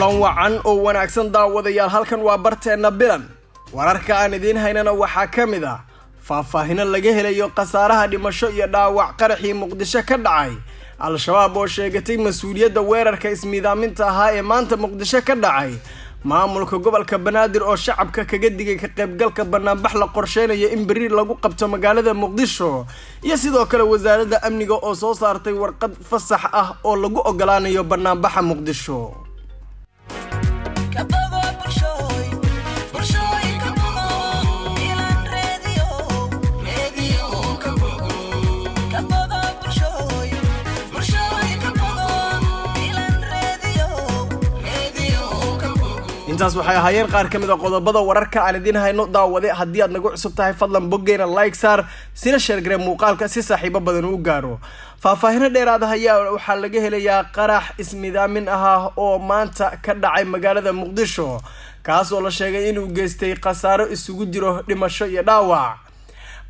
Kulan wacan oo wanaagsan, daawadayaal. Halkan waa barteenna Bilan. Wararka aan idiin haynana waxaa ka mid ah faahfaahino laga helayo khasaaraha dhimasho iyo dhaawac qaraxii Muqdisho ka dhacay, Al-Shabaab oo sheegatay mas-uuliyadda weerarka ismiidaaminta ahaa ee maanta Muqdisho ka dhacay, maamulka gobolka Banaadir oo shacabka kaga digay ka qaybgalka banaanbax la qorsheynayo in berri lagu qabto magaalada Muqdisho, iyo sidoo kale wasaaradda amniga oo soo saartay warqad fasax ah oo lagu ogolaanayo banaanbaxa Muqdisho. Intaas waxay ahaayeen qaar ka mid a qodobada wararka aan idiin hayno. Daawade, haddii aad nagu cusub tahay, fadlan boggeena like saar, sina share garee muuqaalka si saaxiibo badan uu gaaro. Faahfaahino dheeraada ayaa waxaa laga helayaa qarax ismidaamin ah oo maanta ka dhacay magaalada Muqdisho, kaas oo la sheegay inuu geystay khasaaro isugu jiro dhimasho iyo dhaawac.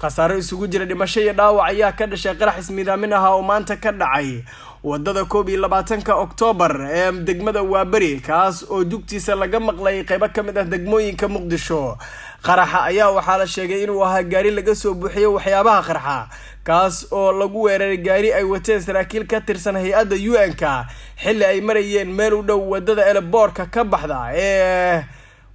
Khasaaro isugu jira dhimasho iyo dhaawac ayaa ka dhashay qarax ismidaamin ah oo maanta ka dhacay wadada 21-ka Oktoobar ee degmada Waaberi, kaas oo dugtiisa laga maqlay qeybo ka mid ah degmooyinka Muqdisho. Qaraxa ayaa waxaa la sheegay inuu ahaa gaari laga soo buuxiyey waxyaabaha qarxa, kaas oo lagu weeraray gaari ay wateen saraakiil ka tirsan hay-adda UN-ka xilli ay marayeen meel u dhow wadada eleboorka ka baxda ee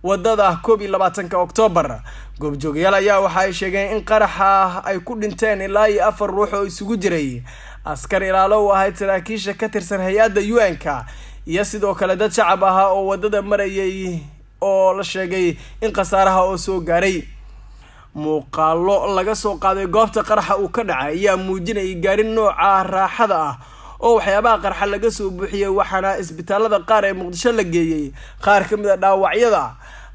wadada 21-ka Oktoobar. Goobjoogayaal ayaa waxa ay sheegeen in qaraxa ay ku dhinteen ilaa iyo afar ruux oo isugu jiray askar ilaalo u ahayd saraakiisha ka tirsan hay-adda UN-ka iyo sidoo kale dad shacab ahaa oo wadada marayay oo la sheegay in khasaaraha oo soo gaaray. Muuqaalo laga soo qaaday goobta qaraxa uu ka dhacay ayaa muujinayay gaari nooca raaxada ah oo waxyaabaha qarxa laga soo buuxiyey, waxaana isbitaalada qaar ee Muqdisho la geeyey qaar ka mid a dhaawacyada.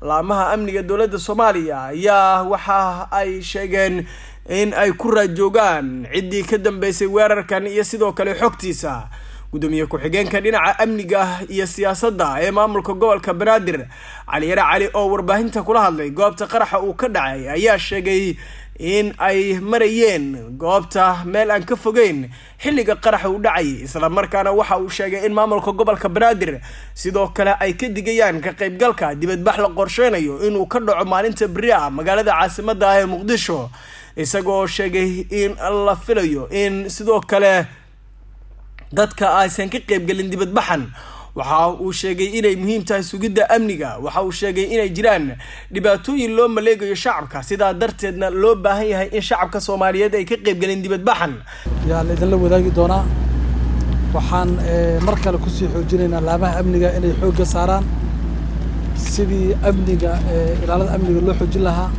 Laamaha amniga dowladda Soomaaliya ayaa waxa ay sheegeen in ay ku raadjoogaan ciddii ka dambeysay weerarkan iyo sidoo kale xogtiisa. Gudoomiye ku-xigeenka dhinaca amniga iyo siyaasadda ee maamulka gobolka Banaadir, Caliyare Cali, oo warbaahinta kula hadlay goobta qaraxa uu ka dhacay, ayaa sheegay in ay marayeen goobta meel aan ka fogeyn xilliga qaraxa uu dhacay, islamarkaana waxa uu sheegay in maamulka gobolka Banaadir sidoo kale ay ka digayaan ka qaybgalka dibadbax la qorsheynayo inuu ka dhaco maalinta beri ah magaalada caasimadda ah ee Muqdisho, isagoo sheegay in la filayo in sidoo kale dadka aysan ka qaybgelin dibadbaxan. Waxa uu sheegay inay muhiim tahay sugidda amniga. Waxa uu sheegay inay jiraan dhibaatooyin loo maleegayo shacabka, sidaa darteedna loo baahan yahay in shacabka Soomaaliyeed ay ka qaybgelin dibadbaxan. Yaa la idinla wadaagi doonaa. Waxaan mar kale kusii xoojinaynaa laamaha amniga inay xoogga saaraan sidii amniga, ilaalada amniga loo xoojin lahaa.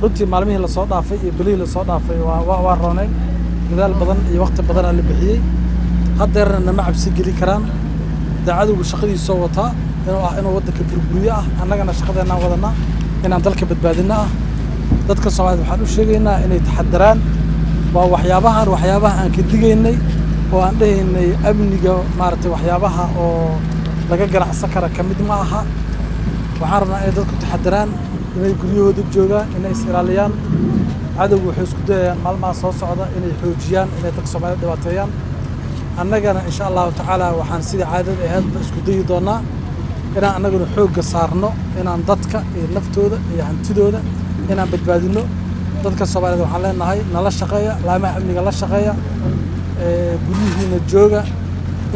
Runtii maalmihii lasoo dhaafay iyo bilihii lasoo dhaafay waa rooneen, dadaal badan iyo waqti badanaa la bixiyey. Haddeerna nama cabsi geli karaan. Cadowgu shaqadiisoo wataa inuu ah inuu waddanka burburiyo ah, annagana shaqadeennaan wadanaa inaan dalka badbaadino ah. Dadka Soomaaliyed waxaan u sheegaynaa inay taxadaraan. Waa waxyaabahan waxyaabaha aan ka digaynay oo aan dhehaynay amniga maaragtay, waxyaabaha oo laga ganacsan kara ka mid ma aha. Waxaan rabnaa inay dadku taxadaraan, inay guryahooda joogaan, inay is ilaaliyaan. Cadowgu waxay isku dayayaan maalmaha soo socda inay xoojiyaan inay dadka Soomaaliyed dhibaateeyaan. Annagana, insha Allahu tacaala, waxaan sidii caadada ahaydba isku dayi doonaa inaan annaguna xoogga saarno inaan dadka iyo naftooda iyo hantidooda inaan badbaadino. Dadka Soomaaliyed waxaan leenahay: nala shaqeeya, laamaha amniga la shaqeeya, guryihiina jooga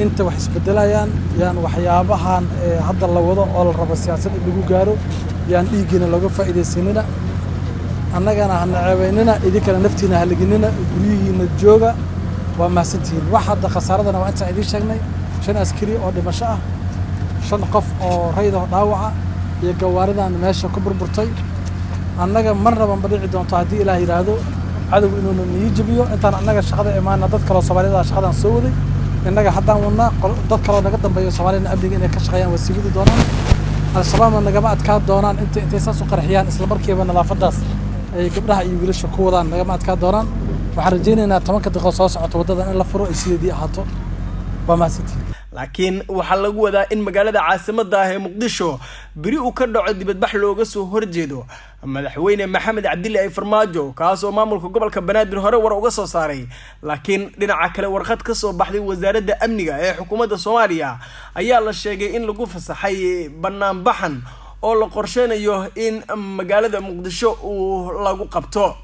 inta wax isbedelayaan. Yaan waxyaabahan hadda la wado oo la rabo siyaasad in lagu gaaro yaan dhiiggiina looga faa'iidaysanina. Annagana ha naceebaynina, idinkana naftiina haliginina, guryihiina jooga. Waa mahadsantihiin. Wax hadda khasaaradana waa intaan idiin sheegnay: shan askari oo dhimasho ah, shan qof oo rayid oo dhaawaca iyo gawaaridan meesha ku burburtay. Annaga marnaba ma dhici doonto, haddii Ilaah yidhaahdo, cadowgu inuuna nii jabiyo. Intaan annaga shaqada imaana, dad kaloo Soomaaliyada shaqadan soo waday. Innaga haddaan wadnaa, dad kaloo naga dambeeyo Soomaaliyana amniga inay ka shaqeeyaan waa sii wadi doonaan. Al-Shabaabna nagama adkaan doonaan intay saas u qarxiyaan isla markiiba nadaafaddaas ay gabdhaha iyo wiilasha ku wadaan. Nagama adkaan doonaan. Waxaan rajaynaynaa 10-ka daqiiqo soo socota waddadan in la furo ay sideedii ahaato. Waa mahadsantihiin. Laakiin waxaa lagu wadaa in magaalada caasimadda ah ee Muqdisho beri uu ka dhaco dibadbax looga soo horjeedo madaxweyne Maxamed Cabdilaahi Farmaajo, kaas oo maamulka gobolka Banaadir hore war uga soo saaray. Laakiin dhinaca kale, warqad ka soo baxday wasaaradda amniga ee xukuumadda Soomaaliya ayaa la sheegay in lagu fasaxay banaanbaxan oo la qorsheynayo in magaalada Muqdisho uu lagu qabto.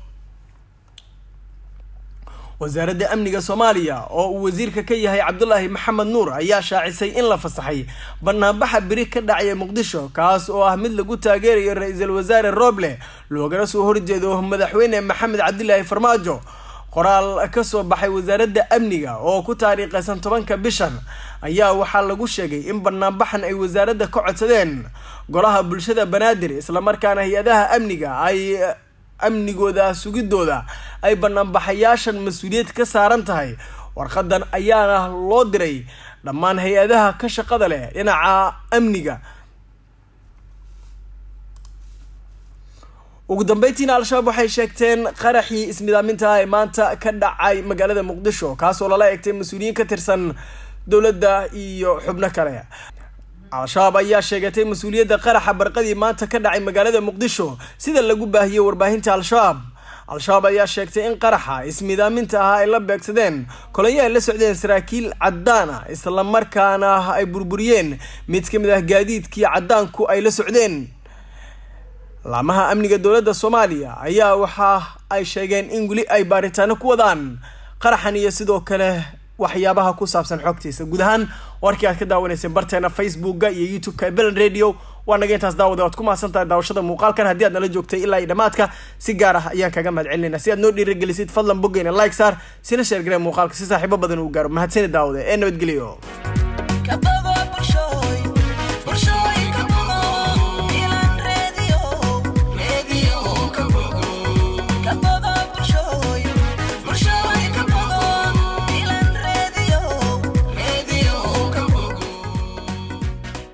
Wasaaradda amniga Soomaaliya oo uu wasiirka ka yahay Cabdulaahi Maxamed Nuur ayaa shaacisay in la fasaxay banaanbaxa beri ka dhacaya Muqdisho, kaas oo ah mid lagu taageerayo ra-iisul wasaare Roble, loogana soo horjeedo madaxweyne Maxamed Cabdilaahi Farmaajo. Qoraal ka soo baxay wasaaradda amniga oo ku taariikhaysan 10-ka bishan ayaa waxaa lagu sheegay in banaanbaxan ay wasaaradda ka codsadeen golaha bulshada Banaadir, islamarkaana hay-adaha amniga ay amnigooda sugidooda ay banaanbaxayaashan mas-uuliyad ka saaran tahay. Warqadan ayaana loo diray dhammaan hay-adaha ka shaqada leh dhinaca amniga. Ugu dambeyntiina, Al-Shabaab waxay sheegteen qaraxii ismidaaminta ah ee maanta ka dhacay magaalada Muqdisho, kaasoo lala eegtay mas-uuliyiin ka tirsan dowladda iyo xubno kale. Al-Shabaab ayaa sheegatay mas-uuliyadda qaraxa barqadii maanta ka dhacay magaalada Muqdisho, sida lagu baahiyey warbaahinta Al-Shabaab. Al-Shabaab ayaa sheegtay in qaraxa ismidaaminta ahaa ay la beegsadeen kolonyo ay la socdeen saraakiil caddaan ah, islamarkaana ay burburiyeen mid ka mid ah gaadiidkii caddaanku ay la socdeen. Laamaha amniga dowladda Soomaaliya ayaa waxa ay sheegeen in weli ay baaritaano ku wadaan qaraxan iyo sidoo kale waxyaabaha ku saabsan xogtiisa. Guud ahaan, warkii aad ka daawanayseen barteena Facebooka iyo YouTube-ka ee Belen Radio waa naga intaas. Daawada, waad ku mahadsan tahay daawashada muuqaalkan. Haddii aad nala joogtay ilaa iyo dhammaadka, si gaar ah ayaan kaga mahad celinayna. Si aad noo dhiirigelisid, fadlan boggeena like saar, sina share garee muuqaalka si saaxiibo badan uu gaaro. Mahadsani daawada ee nabadgeliyo.